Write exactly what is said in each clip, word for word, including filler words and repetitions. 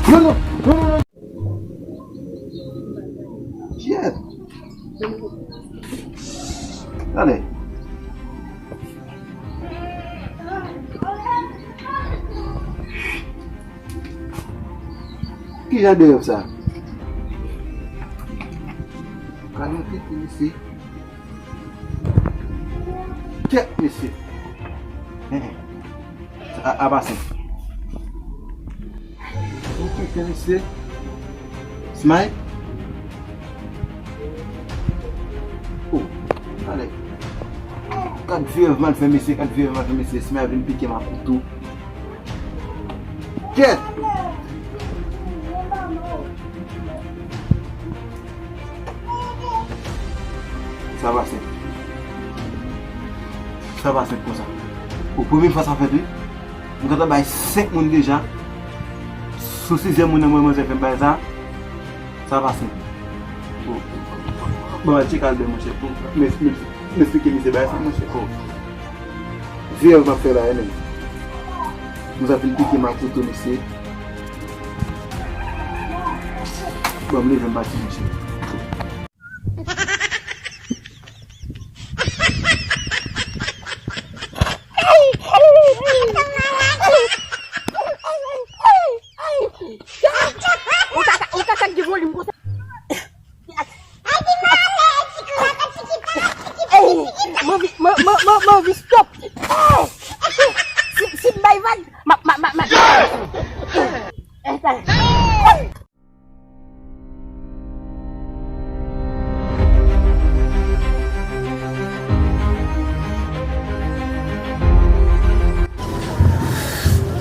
Non, non, non, non, non. Kyèt. Gade. Ki jan de rèv sa? Kalite, mesye. Kyèt, mesye. Hen, hen. A, a pa senp. Ou pike, mesye. Smile. Oh, ale. Gad vye rèv m al fè, mesye, gad vye rèv m al fè, mesye. Smile vin pike m ak kouto. Kyèt! Sa pa senp. Sa pa senp konsa. O, premye fwa sa fèt, wi. M gentan bay senk moun deja. Sou sizyèm moun nan, mwen, manzè fè m bagay sa. Sa pa senp. O. Bon, al tcheke Albè, monchè. Pou m, m, m esplike misye bagay sa, monchè. O. Vye rèv m ap fè la, e menm. Mwen sa fin pike m ak kouto, mesye. Bon, m leve m pati, mesye. Ou kaka, ou kaka gen volim konsa. Ey, m anvi, m, m, m, m anvi stop. Si, si m bay vag, m ap, m ap, m ap, m ap.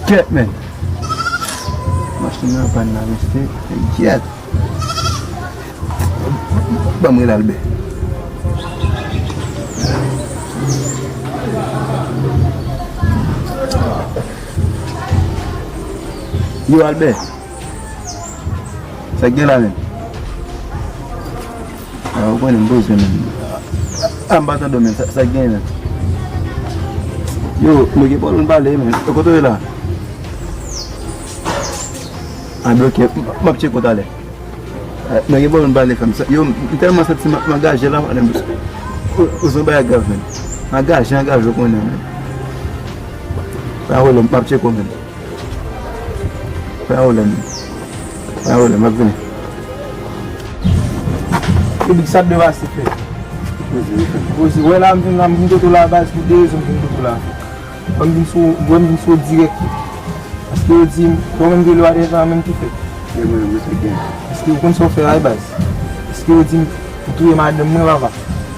Kèt, men. Machin nan pann la, mesye. Kèt. Ban m rele Albè. Yo, Albè. Sa k gen la menm? A, ou konnen m bezwen menm. A, m pa tande w menm. Sa, sa k gen menm? Yo, nou gen pwoblèm pale menm. Kote w ye la? A, bloke. M, m ap tcheke w talè. A, nou gen pwoblèm pale, frè m. Sa, yo, m tèlman santi m, m angaje la, frè m. Ou, ou se yon bagay grav menm. Angaje, angaje, ou konnen menm. Pa wè lè m, m ap tcheke w menm. Pa gen pwoblèm. Pa gen pwoblèm, m ap vini. Epi sa dwe pase fè. Poze, wè la, m vin la, m vin kote w la, baz, pou de rezon m vin kote w la. Wè m vin sou, wè m vin sou dirèk. Paske yo di m, bon, menm de lwa devan, menm ki fèt. Paske ou konn sa w fè a, baz. Paske yo di m, ou touye madanm mwen, papa.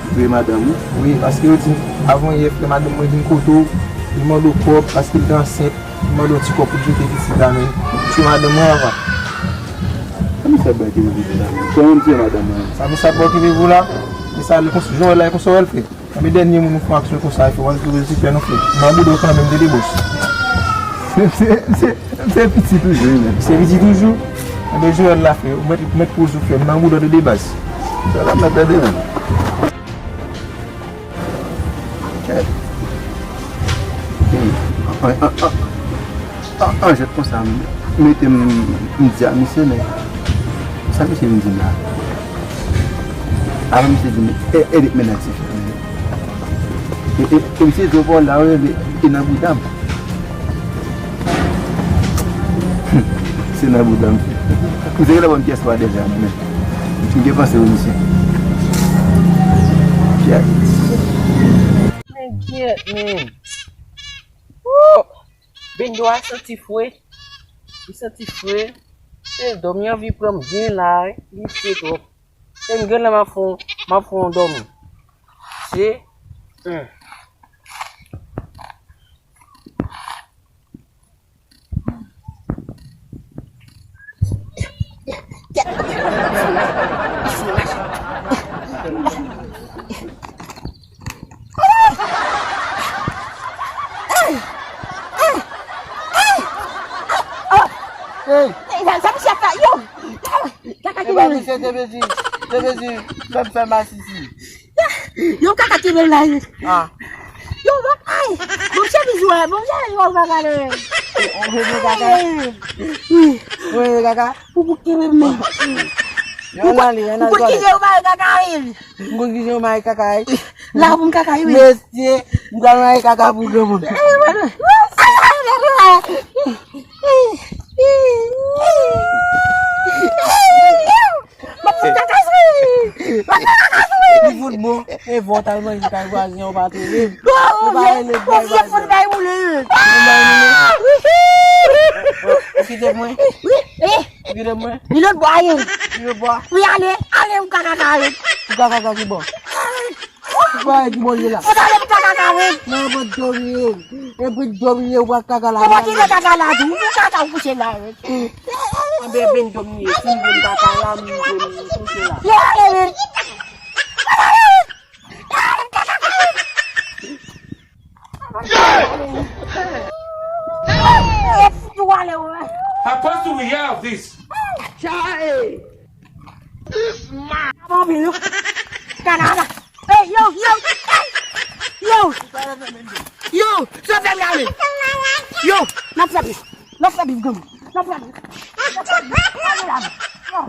Ou touye madanm ou? Wi, paske yo di m, avan yè, frè madanm mwen vin kote w, li mande w kòb, paske l te ansent. Mande yon ti kòb pou l jete pitit la, men. Tchwe madanm mwen, papa. Sa misye ap bay ki rive la? Kòman misye madanm mwen? Sa misye ap bay ki rive la? Misye ale konsa, jan w wè l la, e konsa w wè l fè. Nan men dènye moun nou fè yon aksyon konsa, e fè w al touye ti frè nou fè. Nan bouda w kanmenm, tande bòs. Se, se, se, se piti toujou, wi, men. Se piti toujou? Enben, jan w wè l la fè, ou mèt, ou mèt poze w fè. Nan bouda w tande baz. Sa la, mèt tande, men. Kèt. An, an, an, an, an jèt konsa, m mete m, m di a misye, men sa misye vin di m la? Avan misye di m, e, ede k mennen ak ti fi a, men. E, e, e misye di yon pawòl la, wi, e nan bouda m. Se nan bouda m. Misye genlè ban m pyès pa deja, men. M gen panse wi, misye. Pyès. Men gyèt, men. Woo! Bendo a santi fre. Li santi fre. Se dòmi anvi pran m byen la, wi. Li fre twòp. Se m genlè m ap fè yon, m ap fè yon dòmi. Se, hmm. Hey! Sa misye ap fè yo! Kaka ki mele. Misye te vle di, te vle di, fè m fè m asisi. Yo, kaka ki mele la. Ah. Yo, bon, ay. Bon, chemiz wè, bon, chemiz wè, bagay. Ou vle kaka? Ou vle kaka? Ou pou kenbe men. Yo, nan li, nan li. Ou konn ki jan yo mare kaka, wi. M konn ki jan yo mare kaka, wi. La pou m kaka, wi. Mesye, m pral mare kaka pou granmoun. M ap fout kaka sou li. M ap fout kaka sou li. Li fout bon. E vò w t al manje kay vwazen an, ou pa twouve l. Ou pa rele vye fout bay moule. Ou bay moule. Ou kite mwen. Wi, wi. Ou kite mwen. Li lòt bò a ye. Li lòt bò a. Wi, ale, ale, ou ka kaka ale. Ou ka kaka ki bò? Ou pa wè ki bò l ye la? Ou ta ale pou kaka ale. Nan bò dòmi ye. E pou dòmi ye, ou pa kaka la. Kòman ki nan kaka la tou? Ou kaka ou kouche la, wi. Anben, ben dòmi ye. Si m vin kaka la, m vin kouche la. Yo, ale, wi. How close do we have this? Chae! This man! Kanada! Hey, yo, yo! Yo! Yo! Sa fè m ale! Yo! N ap fè bif! N ap fè bif, granmoun! N ap fè bif! N ap fè bif! Yo!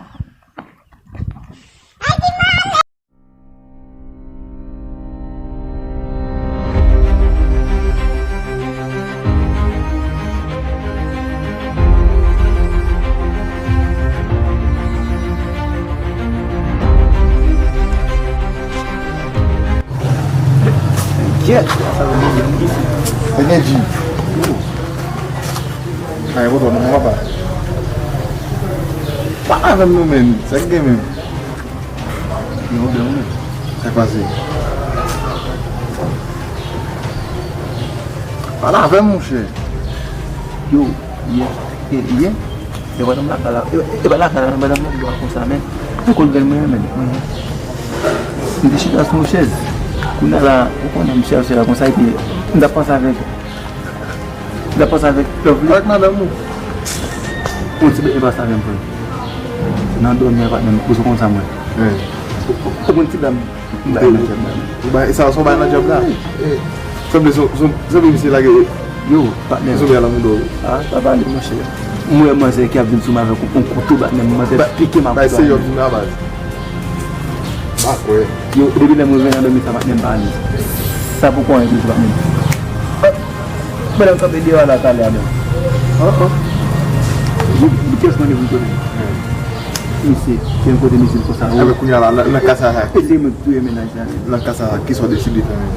Gyèt! Sa vle di, se gen di. Ay, poto, non, papa. Pale avè m non, menn. Sa k gen menm? Yo, byen, wi. Sa k pase? Pale avè m, monchè. Yo, yè, e, yè, e madanm lakay la, e, e pa lakay la, madanm nan dwa konsa, men. Ou konn grann mwen, men. M te chita sou yon chèz. Kounye a la, ou konnen, m chèche la konsa, epi m t ap panse avèk M t ap panse avèk Lovely. Avèk madanm ou? Yon ti bèt pase avè m, frè. Nan dòmi a, patnè m, ou konn sa mwen. Wi. Ou konn ti dam m bay nan djòb la. Ou bay, sa, sa w bay nan djòb la? Wi. Sanble, sanble misye lage. Yo, patnè m. Sanble a lanmou dò. A, pa pale, monchè. Mwen, manzè ki ap vin sou mwen avèk yon kouto, patnè m, manzè pike m ak kouto. Bay serye w ap di m la, baz. Pa kwè. Yo, depi lè mwen vin nan dòmi sa, patnè m pa alèz. Sa poko anyen toujou, patnè m. Pandan m kanpe deyò a la talè a, men. An, an. Yo, yo kès mande pou m konnen. Misye, se yon kote misye konsa. Ebyen, kounye a la, nan, nan ka sa a. E se mwen ki touye mennaj la. Nan ka sa a, kisa w deside fè menm?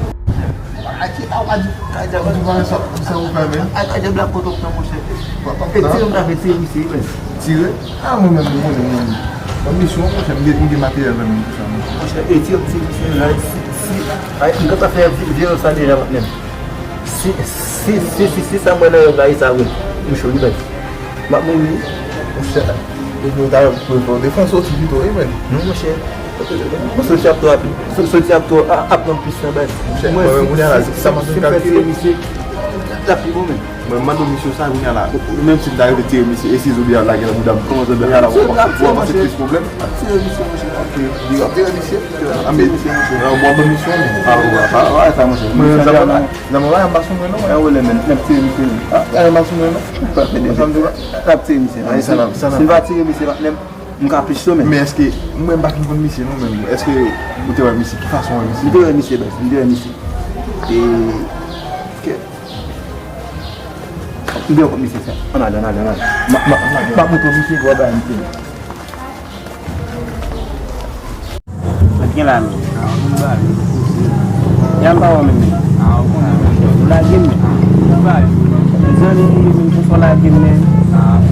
Ay, ki pa w pa di, kay djab la. Ou di pa sa, sa ou fè menm? Ay, kay djab la kote w pran, monchè. E tire m ta fè tire misye, wi. Tire? A, mwen menm, mwen konnen, mwen menm. Ban m misyon, monchè, m gen, m gen materyèl nan men m pou sa, monchè. Monchè, e tire m tire misye la, si, si, ay, m gentan fè vi-, vyolans la deja, menm. Si, si, si, si, si sa m wè nan rèv la, e sa vre. M cho, wi, men. M ap mouri. Monchè, nou ta pou fè defans soti pito, wi, men. Non, monchè. Soti ap twò, soti ap twò, a, ap pran plis nan baz. Monchè, mwen, mwen, si, kounye a la, si, sa m ap si m fè kalkile. Tire misye, l ap pi bon, men. Mwen, m mande w misyon sa, kounye a la. Menm si m ta rive tire misye, e si zombi a lage nan bouda m, kòman zombi a la, w ap, w ap panse plis pwoblèm? Ap tire misye, monchè, ap tire. Li ap tire misye. Ap tire misye, monchè. Bon, bon misyon, men. A, w ap, a, w ap sa, monchè. Mwen, zam la, zam la, m pa sou mwen, non, mwen. An wè lè, men, n ap tire misye, men. A, n ap sou mwen, non. Pa pede. N ap tire misye, patnè m. Si n pa tire misye, patnè m, m ka plis cho, men. Men èske, mwen, m pa fin konn misye, non, men. Èske ou te wè misye? Ki fason w wè misye? M te wè misye, baz. M te wè misye. E, kè. M te wè kòm misye fè. Ann ale, ann ale, ann ale. M a, m a, m a montre w misye, w a bay misye. Mwen gen la, men. Yam pa wè menm, men. Ou lage m, men. Zanmi m, men, pou fò lage m, men.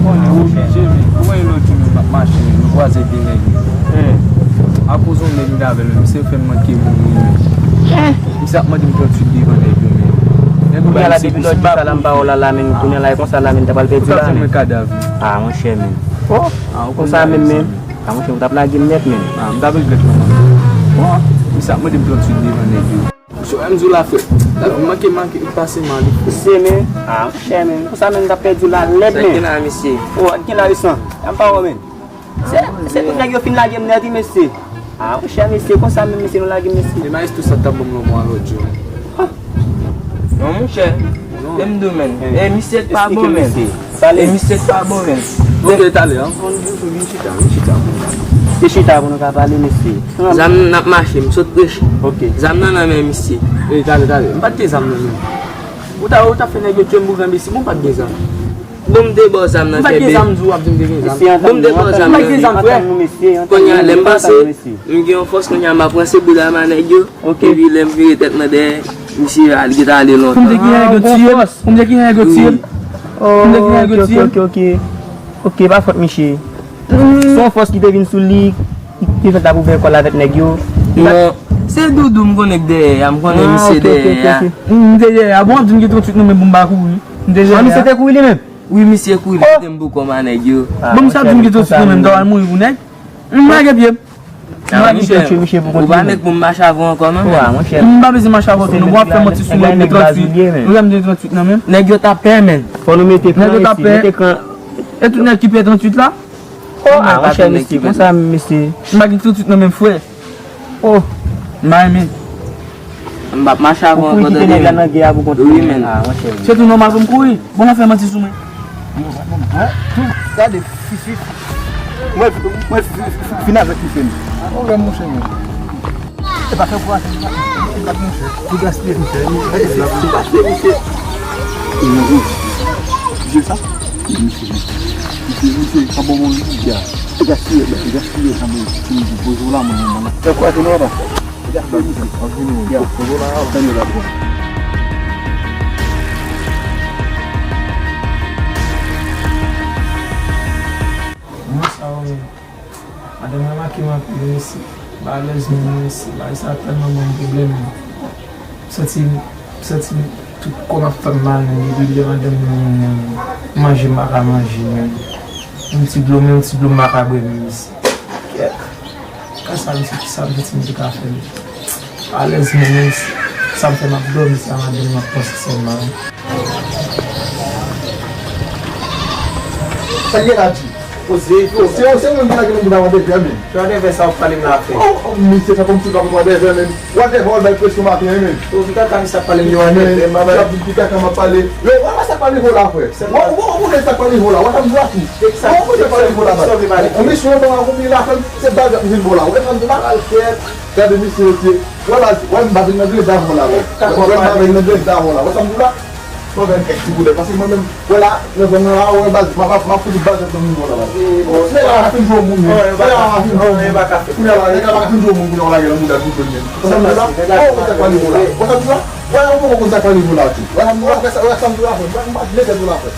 Ou oblije, men. Ou wè lòt jou, men, m ap mache, men. M kwaze de nèg, men. Akoz yon nèg m t avè l, men. Misye fè m manke mouri, men. Misye ap mande m tranntuit devan nèg yo, men. Nèg yo bay misye plis. Kounye a la, depi lòt jou sa la, m pa wè w la, la, men. Kounye a la, e konsa la, men, m ta pral pèdi la, men. Ou ka fè mwen kadav. A, monchè, men. Konsa menm, men. A, monchè, ou t ap lage m nèt, men. A, m t ap regrèt kòman. Bon, misye ap mande m tranntuit devan nèg yo. Monchè, m di w la, frè. Lavi manke, manke, li pase mal, wi, frè. Mesye, men. A, monchè, men. Konsa, men, m t ap pèdi w la nèt, men. Sa gen la, mesye? O, gen la, wi, san. Yam pa wè, men. Se, se tout nèg yo fin lage m nèt, wi, mesye. A, monchè, mesye, konsa menm, mesye, nou lage m, mesye. E maestro sa t ap ban m lanmou a lòt jou. Non, monchè. Tande m di w, menn. E, misye t pa bon, menn. E, misye t pa bon, menn. Ok, talè, an. Vin chita, vin chita. Se chita pou nou ka pale, mesye. Zam nan ap mache, m sot preche. Ok. Zam nan nan men misye. E, talè, talè. M pa t gen zam nan men m. Ou ta, ou ta fè nèg yo tchwe m pou granmesi, bon, m pa t gen zam. Bon, m te ba w zam nan, fè byen. M pa t gen zam, di w ap di m te gen zam. Bon, m te ba w zam nan. M pa t gen zam, frè. Kounye a, lè m pase, m gen yon fòs, kounye a, m ap ranse bouda ma nèg yo. Ok. Epi lè m vire tèt mwen dèyè, misye al, gentan ale lontan. Pou m te gen nèg yo tiye m. Pou m te gen nèg yo tiye m. Pou m te gen nèg yo tiye m. Ok, ok, ok. Ok, pa fòt misye. Se yon fòs ki te vin sou li, ki te fè l t ap ouvè kò l avèk nèg yo. Non, se Doudou m konnen k dèyè a, m konnen misye dèyè a. M te dèyè a, bon, w ap di m gen tranntuit nan men m pou m pa kouri. M te dèyè a. Misye te kouri li menm? Wi, misye kouri, li kite m pou kò m a nèg yo. Bon, misye ap di m gen tranntuit nan men m, m ta pral mouri pou nèg. M lage pye m. M lage pye m. Ou pa mèt pou m mache avè w ankò, non, men. M pa bezwen mache avè w tou, non, bon, w ap fè manti sou mwen, m gen tranntuit. Ou wè m gen tranntuit nan men m. Nèg yo t ap pè, men. Fò nou mete kran isi, mete kran. E tout nèg ki pè tranntuit la? Oh, ah, monchè, mesye, konsa, mesye. M pa gen tranntuit nan men m, frè. Oh, m pa renmen. M p ap mache avè w ankò, tande. Ou kouri kite nèg la nan gè a pou kont ou, men. Ah, monchè. Se tou nòmal pou m kouri. Bon, w ap fè manti sou mwen. Gade, fi, fi. Mwen, mwen, fi, fi, fin avèk fi, fi. Pwoblèm, monchè, men. E pa fè pou ase, e pa, e pa, monchè. Ou gaspiye, monchè. E, e, e, e, e, e, e, sa? Misye, misye, misye, pa bon moun, ya. Ou gaspiye, ou gaspiye, sa, mwen, mwen, mwen, mwen, mwen, mwen. E kwa, se nou, pa? Ou gaspiye, misye. An vini, ya. Pozo la, ou fè nou la, bon. Mwen, sa, ou menm. Madanm nan make m anpil, mesye. M pa alèz menm, mesye. Bagay sa tèlman ban m pwoblèm. M santi, m santi tout kò m ap fè m mal, menm. Depi lè madanm nan manje, m pa ka manje, menm. Yon ti dlo, menm ti dlo m pa ka bwè, menm, mesye. Kèt. Ka sa, mesye, ki sa, m santi m te ka fè, menm. Alèz menm, menm si sa m fè m ap dòmi, se a madanm m ap panse sèlman. Sa k gen la, G? Poze, frè. Se, se ou menm ki lage nan bouda Wandèvè, men. Wandèvè sa w ap pale m la, frè? Oh, oh, misye fè kòmsi l pa konn Wandèvè, men. Wandèvè w al bay presyon maten an, men. Oh, ki kaka misye ap pale m de Wandèvè, m pa bay. Ki kaka m ap pale. Yo, wè, wè sa k pa nivo la, frè. Wè, wè, wè sa k pa nivo la. Wè sa m di la, fi. Wè, wè sa k pa nivo la, baz. Yon misyon, yon bagay konpli la, frè m. Se bal misye vin ba w la. Ou wè sa m di w la? Gade misye, mesye. Wè baz, wè m pa vin nan grenn davon la, wè. Wè m pa vin nan grenn davon la. Wè sa m di w la? Mwen vin kèk ti koulè. Paske mwen menm, wè la, nan zòn nan la, wè baz, m ap, m ap, m ap fouti baz nan nivo la, baz. Nèg la pa fin jwe moun, men. Nèg la pa fin jwe moun. Kounye a la, nèg la pa fin jwe moun, kounye a w lage nan mouda l pou jwe l menm. Wè sa m di w la? Wè sa k pa nivo la? Wè sa m di w la? Wè, ou poko konn sa k pa nivo la, tou. Wè sa m di w la? Wè sa, wè sa m di w la, frè. M pa, m pa vle tèt ou la, frè.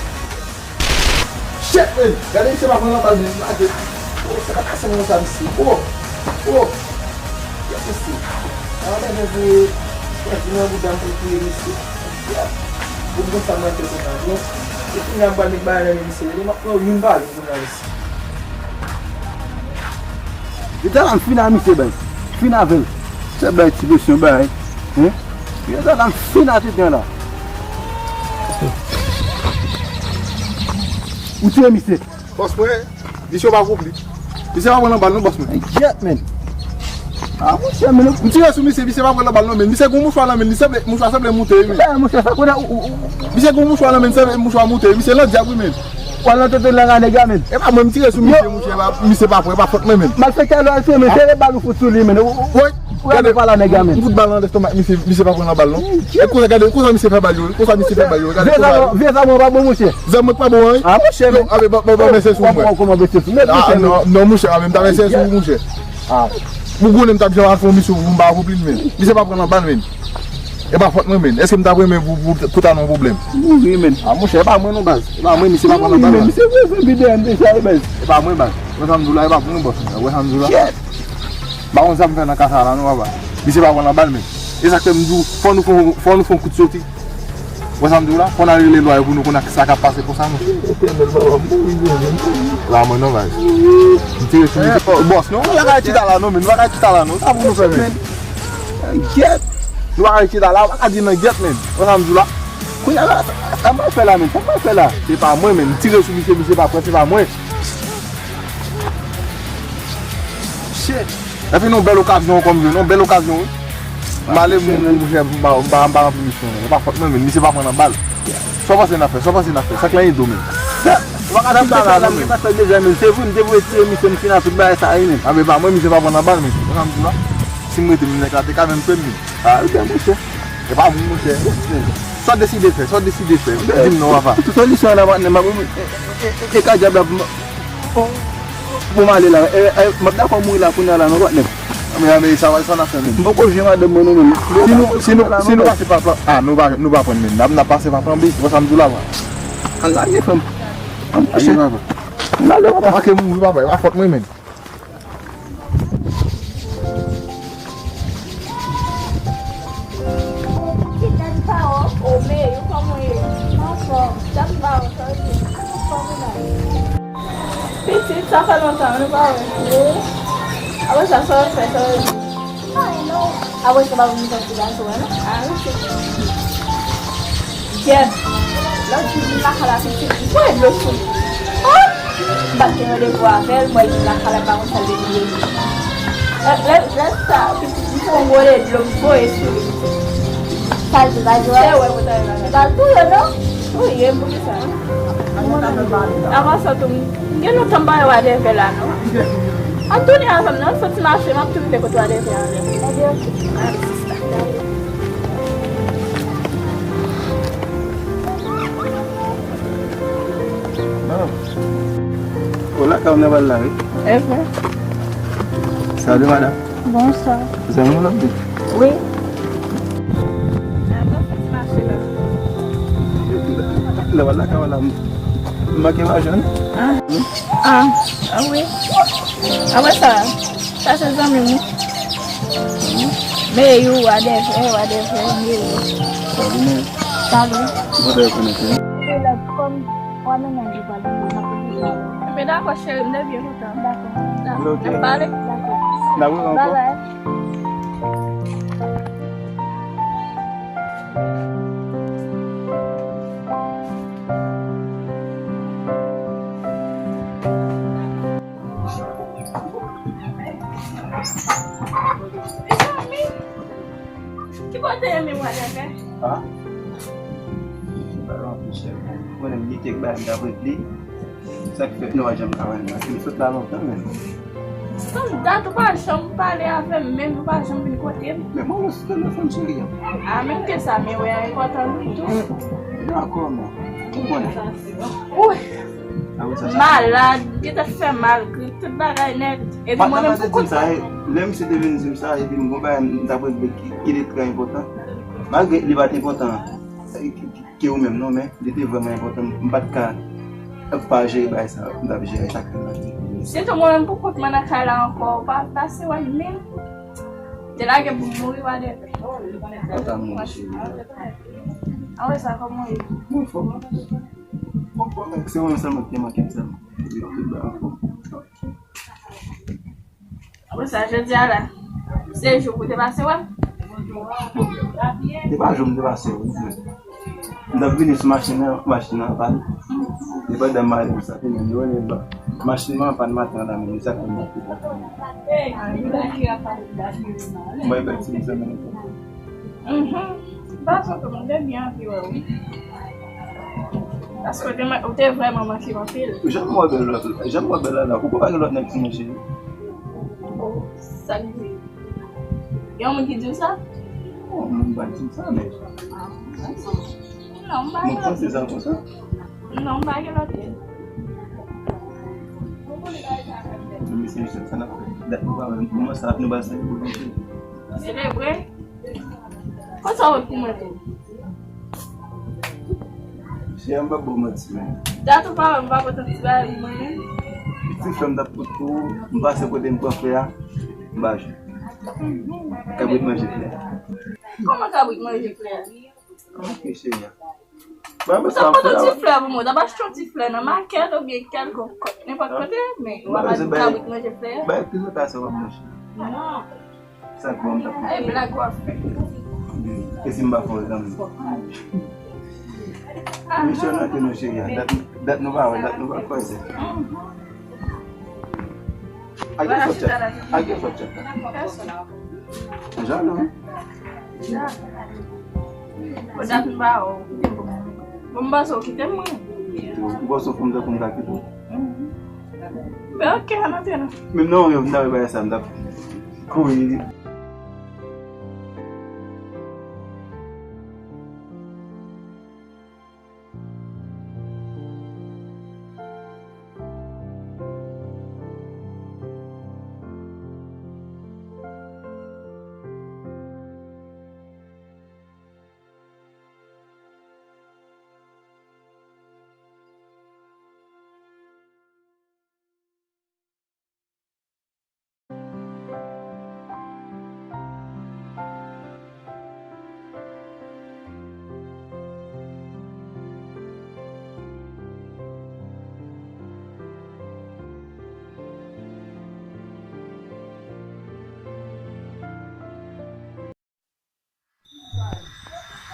Shit, man! Gade misye pa pran nan bal, men lage. Oh, sa pa ka sanble konsa, mesye. Oh! Oh! Yes, mesye. A, men, men, vre. Mwen vin nan bouda m pou touye misye. Yeah. Bon, bon, sa mwen fè konsa, non. E kounye a m pral met bagay nan men misye. Li m ap pran youn pa youn kounye a, mesye. Li ta la m fin a misye, baz. Fin avè l. Se bay ti presyon, bay. Hein? Li ta la m fin a tenten la. Ou tiye misye. Bòs mwen, misye pa konpli. Misye pa pran nan bal non, bòs mwen. Gyèt, men. Ah, monchè, men. M tire sou misye, misye pa pran nan bal non, men. Misye gon mouchwa nan men, li sanble, mouchwa sanble moute, wi, men. Misye gon mouchwa nan men, sanble mouchwa moute, wi. Misye nan dyab, wi, men. Ou al nan tete lang a nèg la, men. E pa mwen, m tire sou misye, monchè, misye pa pran, e pa fòt mwen, men. Malfektè, lè w al fè, men, sere bal ou fout sou li, men. Ou, ou, ou, ou, gade pala nèg la, men. M fout bal nan lestomak misye, misye pa pran nan bal non. E konsa, gade, konsa misye fè bal yo, konsa misye fè bal yo, gade. Vye zam, vye zam ou pa bon, monchè. Zam mwen pa bon, wi. Ah, monchè, men. Abe, ba, ba, ba, men se sou mwen. Kòman, kòman, mesye, sou mwen, ah, monchè, non, non, monchè, abe, m ta men se sou, monchè. Ah. Ou konnen m t ap jan al fè yon misyon pou m pa konpli, men. Misye pa pran nan bal, men. E pa fòt mwen, men. Èske m t ap renmen pou, pou, pou ta nan yon pwoblèm? Wi, men. Ah, monchè, e pa mwen non, baz. E pa mwen, misye pa pran nan bal, men. Misye vle fè bidè, men sa, baz. E pa mwen, baz. Wè sa m di w la, e pa pou mwen, bòs. Wè sa m di w la. Shit. Pa konn sa m fè nan ka sa la non, papa. Misye pa pran nan bal, men. E sa k fè m di w, fò nou fè, fò nou fè yon kout soti. Wè sa m di w la? Fò n al rele lwa yo pou nou konn sa k ap pase konsa, non. Etènèl, papa, m mouri, mouri, mouri. La mwen non, baz. M tire sou misye. Oh, bòs, non, nou pa ka chita la, non, men nou pa ka chita la, non. Sa pou nou fè, men? Gyèt! Nou pa ka chita la, ou pa ka di nan gyèt, men. Wè sa m di w la? Kounye a la, sa, sa m pral fè la, men? Sa m pral fè la? Se pa mwen, men. M tire sou misye, misye pa pran, se pa mwen. Shit! Epi yon bèl okazyon kòm jwe, yon bèl okazyon, wi. M ale, mon, monchè, m pa, m pa, m pa ranpli misyon, non. E pa fòt mwen, men misye pa pran nan bal. Sa w panse n ap fè? Sa w panse n ap fè? Sa k la ede w, men? Ou pa ka di bagay la, non, men. Pastè deja, men, se vre, m te voye tire misye, m fini ak tout bagay sa, wi, men. A, men pa mwen, misye pa pran nan bal, men. Ou konn sa m di w la? Si m rete, men nèg la te ka menm fè m, men. A, ok, monchè. E pa moun, monchè. Sa w deside fè, sa w deside fè. Di m non, papa. Tout solisyon an nan patnè m ap e, e, e, e ka dyab la pou m, pou m ale la. E, e, m ap dakò mouri la kounye a la, non, patnè m. Men, men, sa, sa n ap fè menm? M poko vye madanm mwen, non, menm. Si nou, si nou, si nou pase pa plan A, nou pa, nou pa pran menm. N ap, n ap pase pa plan B. Ou wè sa m di w la, papa? Ann lage, frè m. Ann kouche. Ann ale, papa. Papa ke mouri, papa. E pa fòt mwen menm. Ti dad pa wè, o, men yo kòman ye? Anfòm. Dad pa wè, sa vle di, anfòm ou la. Pitit, sa fè lontan, nou pa wè. Wi. Apre sa, sa w ap fè, sa w ap di? Anyen non. Apre sa, pa vin fè ti gason, non? A, wi, se. Jèn, lòt jou vin lakay la pitit, li voye dlo sou li. Oh! M pa t gen randevou avè l, mwen vin lakay la, m pa konn sa l te vin ye. Lè, lè, lè sa, pitit, m pran yon gode dlo, m voye sou li. Sa l te ba di w? Se wè, mwen ta ye la. Li ba l touye, non? Touye m, poukisa? Avan sa tou, m gen lontan m pa wè Wadèvè la, non. Ann tounen avè m, non, soti mache, m ap tou rive kote Wadèvè avè m. Ebyen, oke. Alright, sista. Ah. O, lakay ou m nan pral la, wi. Evre. Salut, madame. Bonswa. Zanmi w la, wi. Wi. Lè w al lakay w la, m manke pa jwenn. Ah. Ah, ah wi. Apre sa, sa se zanmi m, wi. Meyou, Wadèvè, Wadèvè, Meyou. Salut, men. Salut. Mwen te rekonèt ou. Kòm w ap mennen li pral vini, m ap ekri sa. Ebyen, dakò, cheri, m te byen kontan. Dakò. Dakò. Ok. N ap pale? Dakò. N ap wè ankò. Bye bye. Mezanmi, ki bò w te renmen w al avè? Ah? Mwen menm, li te bay m dapre li. Sa k fè nou pa janm ka wè n nan. Li sot la lontan menm. Tann dat ou pa janm pale avè m, menm ou pa janm vin kote m. Men mwen, mwen sou telefòn cheri a. A, menm ke sa, men wè a enpòtan wi tou. Dakò, men. Ou konnen. Wi. Malad, gentan fè mal, grip, tout bagay nèt. Epi mwen menm pou kont mwen. Lè misye te vin di m sa, epi m gon bagay m t ap regle ki, ki te trè enpòtan. Malgre li pa t enpòtan. Ke ou menm non, men li te vrèman enpòtan. M pa t ka pa jere bagay sa, m t ap jere sa k fè mal. Sitou mwen menm pou kont mwen nan kay la ankò, ou pa pase wè m menm. Te lage pou m mouri, Wadèvè. Ou ta mouri, cheri. Anlè sa, kòman w ye? Mwen fò. Mwen fò, men se ou menm sèlman ki te manke m sèlman. Epi tout bagay anfòm. Apre sa, jodi a la, se jou pou te pase wè m. Se pa jou m te pase wè m. M t ap vini sou machin nan, machin nan pa. E pandan m ale pou sa, te menm yo rele m. Machin nan pa nan maten an la menm, e sa k fè m pa te pase. Mwen, efektivman, se menm. Mhm. Pase tou, m te byen anvi wè w wi. Paske w te, ou te vrèman manke m anpil. Jan m wè bèl la, jan m wè bèl la la, ou pa gen lòt nèg sou mwen cheri? Oh, sa k di? Gen yon moun ki di w sa? Oh, moun pa di m sa, men. Non, m pa gen lòt. Mwen panse sa konsa. Non, m pa gen lòt moun. Mesye, mesye, sa n ap fè? Dat nou pa wè, moman sa nou ba selebre. Selebre? Konsa w wè pou mwen tou. Cheri, m p ap ba w manti, men. Dat ou pa wè m pa pote ti bagay pou mwen menm. Ti flè m t ap pot pou ou, m pase kote m pran flè a, m pa jwenn. Kabrit manje flè a. Kòman kabrit manje flè a? Ok, cheri. Ou t ap pote yon ti flè pou mwen, ou t ap achte yon ti flè nan makèt oubyen kèlkonk, nenpòt kote, men w ap al di kabrit manje flè a. Bay prezantasyon w ap manje. Non. Sa k bon m t ap fè. E blag w ap fè. E si m pa fè w zanmi? Misye nan ke nou cheri a. Dat, dat nou pa wè, dat nou pa kwaze. A gen fòt chat. A gen fòt chat. Jalou, wi. Sa. Bon, dat m pa wè w. Bon, m panse w kite m, mwen. Ou panse w fè m tankou m ta kite w? Ben, ok, ann antre non. Menm nan yon rèv, m ta wè bagay sa, m ta kouri.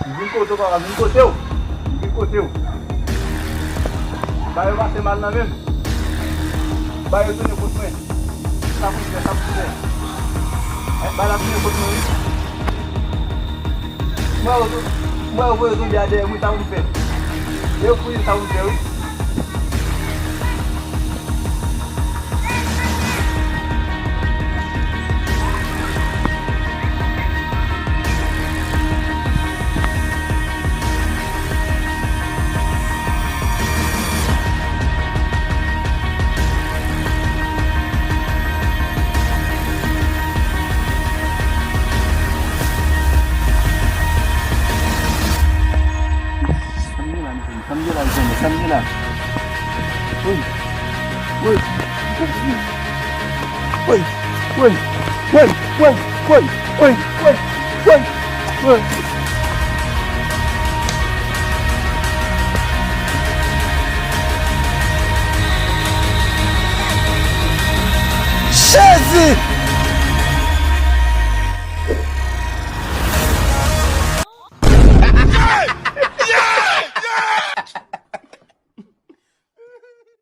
M vin kote w, papa, m vin kote w. M vin kote w. Ba yo pase mal nan men m. Ba yo tounen kont mwen. Sa pou m fè, sa pou m fè. Eh, ba la tounen kont mwen, wi. M wè yo, m wè yo voye zonbi a dèyè mwen, sa pou m fè. Yo fouye, sa pou m fè, wi. Sa m gen la, mezanmi? Sa m gen la, mezanmi? Sa m gen la? Woy! Woy! Woy! Woy! Woy! Jezi!